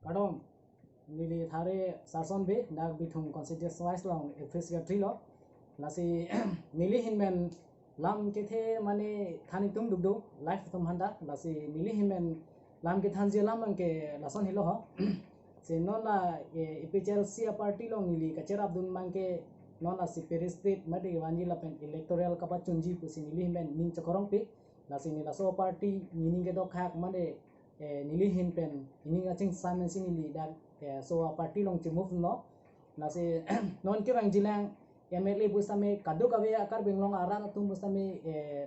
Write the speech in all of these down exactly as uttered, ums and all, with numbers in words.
Kardom, neli Thare Sarson Bey, dak Bithung constituency wise along F P secretary lo. Lasi neli ahin pen lam kethe mane than itum dukduk, live atum aphanta. Lasi neli ahin pen lam kethanji alam abangke lason helo ho. Si non la, eh, A P H L C a-party along neli kacherapdun abangke non la separate state mate vanji lapen electoral kapachunji pusi neli ahin pen ning chekorongpik. Lasi neli laso party nening kedokhak mate, eh, neli ahin pen nening kachingsamsi neli dak, eh, laso party along chemove lo. Lasi non kevangjilang M L A pusitame kadokave a-Karbi Anglong arat atum pusitame, eh,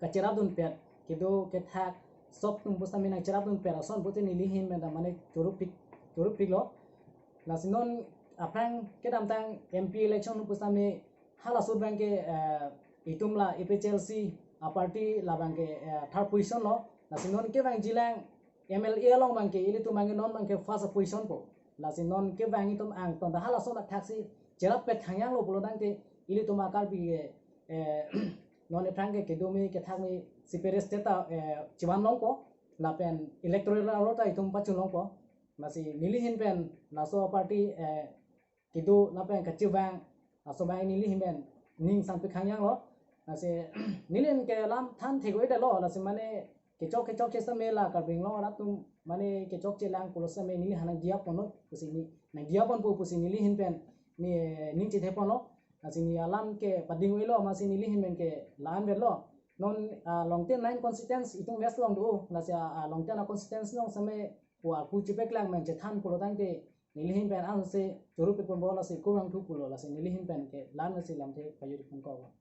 kacherapdunpet, kedo kethak sop atum pusitame nangcherapdunpet ason pute neli ahin pen ta mane chorupik, chorupiklo. Lasi non aphrang kedamtang M P election pusitame halaso abangke, eh, itum la A P H L C a-party la abangke, eh, third position lo. Lasi non kevangjilang M L A along abangke ilitum abangke non abangke first position po. Lasi non kevang itum angton ta halason athaksi cherappet khangjanglo pulo tangte ilitum a-Karbi ke, eh, non aphrang ke kedo me kethak me separate state ta, eh, chevan longpo lapen electoral roll ta itum pachun longpo. Lasi neli ahin pen laso party, eh, kedo lapen kachevang aso abang neli ahin pen ning sangpik khangjanglo. Lasi neli ahin ke lam than thek-o-edetlo, lasi mane kechok kechokche sitame la Karbi Anglong arat atum mane kechokche lang pulo sitame neli ahin nangdiya ponlo pusi ne, nangdiya ponpo pusi neli ahin pen ne ning chethe ponlo. Lasi ne alam ke pading-o-elo amatsi neli ahin pen ke la-an vetlo. Non, ah, Longtin nine constituency itum West along do, lasi, ah, ah, Longtin a-constituency along sitame pu arpu chepeklang pen chethan pulo tangte neli ahin pen ansi chorupik ponpo, lasi kurang thu pulo, lasi neli ahin pen ke la-an si lamthe pajut pon ko.